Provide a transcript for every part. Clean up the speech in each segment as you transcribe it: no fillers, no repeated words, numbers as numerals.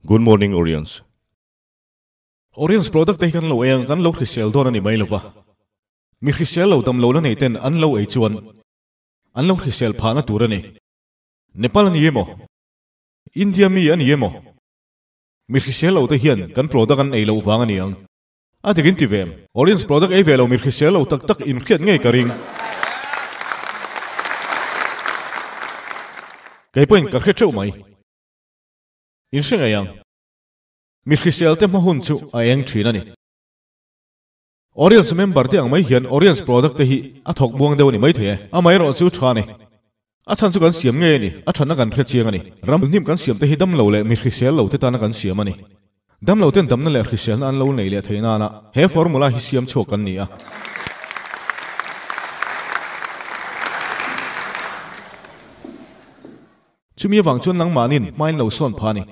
Good morning Orions. Orions product te hi kan lo ei ang kan lo hrisel dawn a ni mai lova. Mi hrisel lo dam lo la nei ten an lo ei chuan an lo hrisel phahna tur a ni. Nepal a ni emaw? India mi a ni emaw? Mi hrisel lo te hian kan product an ei loh vang a ni ang. A dik in ti ve em? Orions product ei ve lo mi hrisel lo tak tak in hriat ngei ka ring. Kei pawhin ka hre theuh mai. In hre ngei ang. Mi hrisel te hma hun chu a eng thin a ni. Orions member te ang mai hian Orions product te hi a thawk muang deuh a ni maithei e. Amaherawh chu tha a ni. A chhan chu kan siam ngei a ni. A thatna kan hre chiang a ni. Ram hnim kan siam te hi damlo leh mi hrisel lo te tana kan siam a ni. Damlo ten damna leh hriselna an lo nei leh theih nana he formula hi siam chhuak kan ni a. Chumi avang chuan nangmahnin hmain lo sawn pha a ni.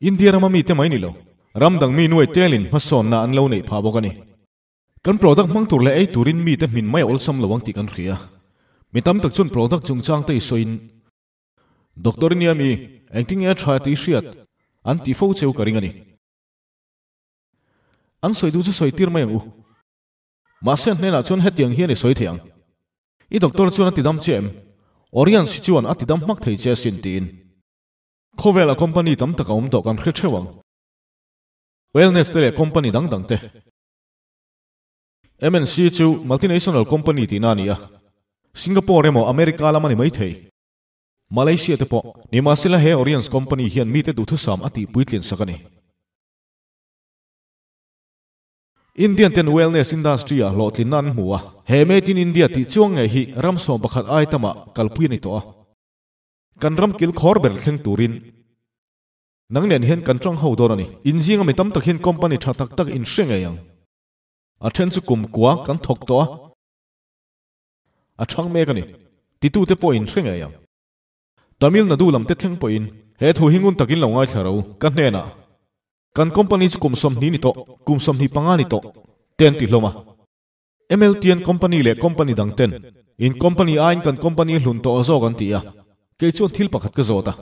India rama mite mai ni lo, ram dang mi nuai telin hmasawnna an lo neih phah bawk a ni. Kan product hmang tur leh ei turin mite hmin mai a awlsam lo ang tih kan hria. Mi tam tak chuan product chungchang te i sawiin, Doctor i nia mi, engtin nge a tha tih i hriat? an tih fo cheu ka ring a ni. An sawi duh chu sawi tir mai ang u. Mahse an hnenah chuan hetiang hian i sawi thei ang. I doctor chuan a tidam che em? Oriens hi chuan a tidam hmak thei che asin tiin. Khawvela company tam tak a awm tawh kan hre theuh ang. Wellness te leh company dang dang te. MNC chu multinational company tihna a ni a. Singapore emaw America lam a ni mai thei. Malaysia te pawh. Nimahsela he Oriens company hian mite duhthusam a tih puitlin sak a ni. Indian ten wellness industry ah hlawhtlinna an hmu a. He Made in India tih chuang ngei hi ram 11 ai tamah kalpui a ni tawh a. Kan ram kil khawr ber thleng turin nang nen hian kan tang ho dawn a ni. In zinga mi tam tak hian company tha tak tak in hre ngei ang. A then chu kum kua kan thawk tawh a, a chhang mek a ni. Titute pawh in hre ngei ang. Tamil Nadu lam te thleng pawhin he thu hi ngun takin lo ngaithla ro ka hnenah. Kan company chu kum 20 ni tawh, kum 25 ni tawh te an ti hlawm a. MLTN company leh company dang ten in company aiin kan company a hlun tawh zawk an ti a, kei chuan thil pakhat ka zawt a.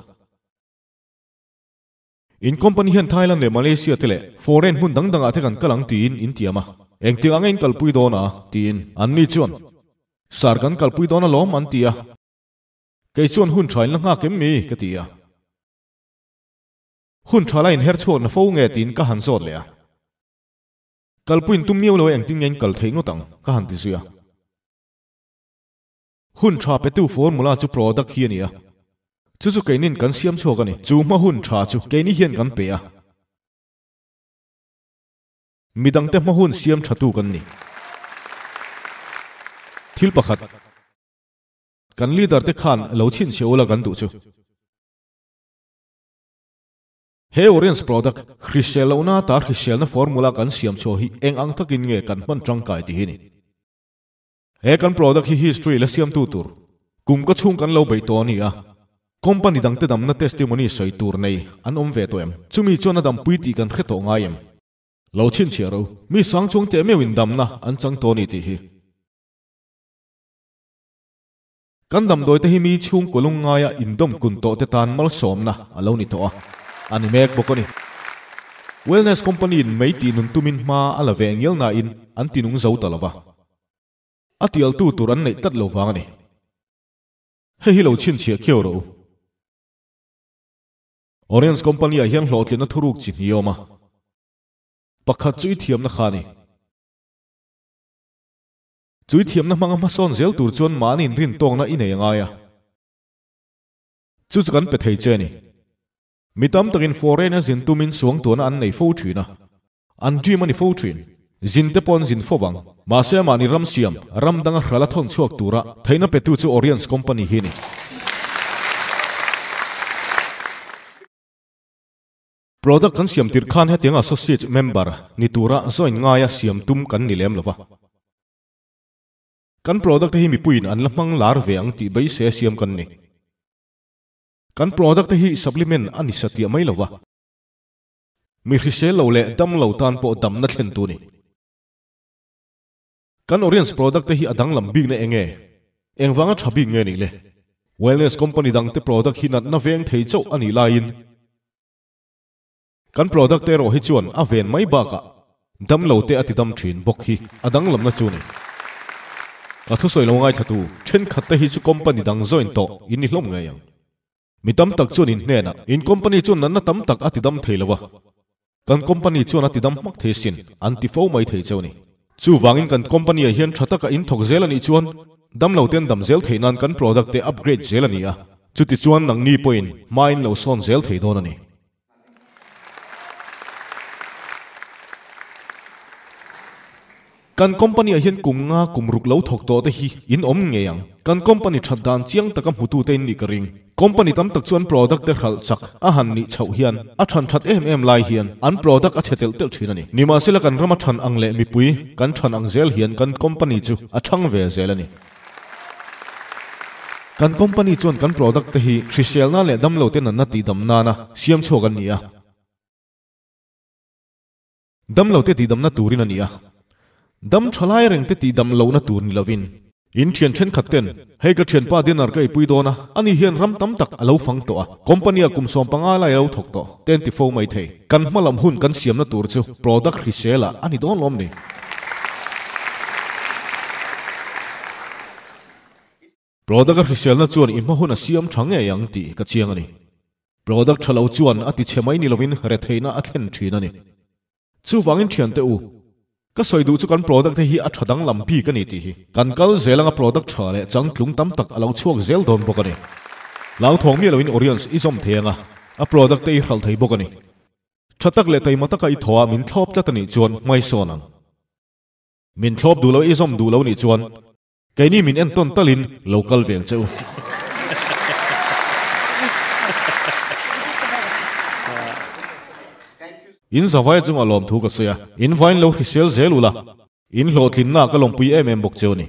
In company hian Thailand leh Malaysia te leh foreign hmun dang dangah te kan kal ang tiin in tiam a, engtiang anga in kalpui dawn a? tiin an ni chuan Sir kan kalpui dawn alawm an ti a, kei chuan hun tha in la nghak em mi? ka ti a. Hun tha la inher chhuak na fo nge tiin ka han zawt leh a. Kalpuiin tum miau lo e engtin nge in kal theih ngawt ang ka han ti zui a. Hun tha petu formula chu product hi a ni a. Chu chu keinin kan siam chhuak a ni. Chu hma hun tha chu keini hian kan pe a. Midangte hma hun siam thatu kan ni. Thil pakhat. Kan leader te khan lo chhinchhiah ula kan duh chu. He Oriens product, hrisel lohna ata hriselna formula kan siam chhuah hi eng ang takin nge kan hman tangkai tih hi ni. He kan product hi history la siamtu tur, kum ka chhung kan lo beih tawh a ni a. Company dangte damna testimony sawi tur nei an awm ve tawh em? Chumi chuan a dampui tih kan hre tawh ngai em? Lo chhinchhiah ro, mi sang chuang teh meuhin damna an chang tawh a ni tih hi. Kan damdawi te hi mi chhungkaw lungngaia indawm kun tawh te tan malsawmna a lo ni tawh a, a ni mek bawk a ni. Wellness company in mei tih nun tumin hma a la ve ngial nain an ti nung zo ta lo va, a tialtu tur an neih tlat lo vang a ni. Hei hi lo chhinchhiah khiau rawh u. Oriens company ah hian hlawhtlinna thuruk chi hnih a awm a, pakhat chu i thiamna kha a ni. Chui thiamna hmanga hmasawn zel tur chuan mahni inrin tawkna i nei a ngai a. Chu chu kan pe thei che a ni. Mi tam takin foreign a zin tumin suangtuahna an nei fo thin a. An dream a ni fo thin. Zin te pawh an zin fo vang. Mahse mahni ram siam, ram danga hral a thawn chhuak tura theihna petu chu Oriens company hi a ni. Product kan siam tirh khan hetiang associate member ni tura join ngaia siam tum kan ni lem lova. Kan product te hi mipuiin an la hmang lar ve ang tih beisei a siam kan ni. Kan product te hi supplement a ni satiah mai lova. Mi hrisel lo leh dam lo tan pawh damna thlen tu ni. Kan Oriens product te hi a danglam bikna eng nge? Engvanga tha bik nge nih le? Wellness company dangte product hi natna veng thei chauh a nih laiin. Kan product te erawh hi chuan a ven mai bakah damlo te a ti dam thin bawk hi a danglamna chu ni. Ka thusawi lo ngaithlatu thenkhat te hi chu company dang join tawh in ni hlawm ngei ang. Mi tam tak chuan in hnenah in company chuan natna tam tak a ti dam thei lo a, kan company chuan a ti dam hmak thei sin an ti fo mai thei cheu ni. Chuvangin kan company ah hian tha taka in thawk zel a nih chuan damlo ten dam zel theih nan kan product te upgrade zel a ni a, chutichuan nangni pawhin hma in lo sawn zel thei dawn a ni. Kan company ah hian kum nga kum ruk lo thawk tawh te hi in awm ngei ang. Kan company that dan chiang taka hmutu te in nih ka ring. Company tam tak chu an product te hralh chak a han nih chhoh hian a than that em em lai hian an product a chhe telh telh thin a ni. Nimahsela kan rama than ang leh mipui kan than ang zel hian kan company chu a thang ve zel a ni. Kan company chuan kan product te hi hriselna leh damlo te natna tihdam nana siam chhuak an ni a. Damlo te tihdamna turin a ni a. Dam tha lai reng te tihdam lohna tur ni lovin. In thian thenkhat ten, Hei ka thianpa dinner ka ipui dawn a, ani hian ram tam tak a lo fang tawh a, company ah kum 15 lai a lo thawk tawh, te an ti fo mai thei. Kan hma lam hun kan siamna tur chu product hrisel ah a ni dawn lawm ni? Product a hriselna chuan i hma hun a siam tha ngei ang tih ka chiang a ni. Product tha lo chuan a ti chhe mai ni lovin retheihna a thlen thin a ni. Chuvangin thiante u, ka sawi duh chu kan product te hi a tha danglam bik a ni tih hi. Kan kal zel anga product tha leh changtlung tam tak a lo chhuak zel dawn bawk a ni. Hlauthawng miah loin Orions i zawm thei anga a product te i hralh thei bawk a ni. Tha tak leh taima taka i thaw a min thlawp tlat a nih chuan hmaisawn ang. Min thlawp duh lo i zawm duh lo nih chuan Keini min entawn talin lo kal veng che u. In zavai chungah lawmthu ka sawi a, in vain lo hrisel zel ula, in hlawhtlinna ka lawmpui em em bawk cheu a ni.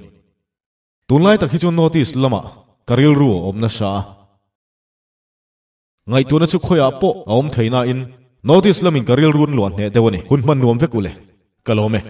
Tunlai tak hi chu notice lamah ka rilru a awm nasa a. Ngaihtuahna chu khawiah pawh a awm thei nain notice lamin ka rilru an luah hneh deuh a ni. Hun hman nuam vek u le. Ka lawm e.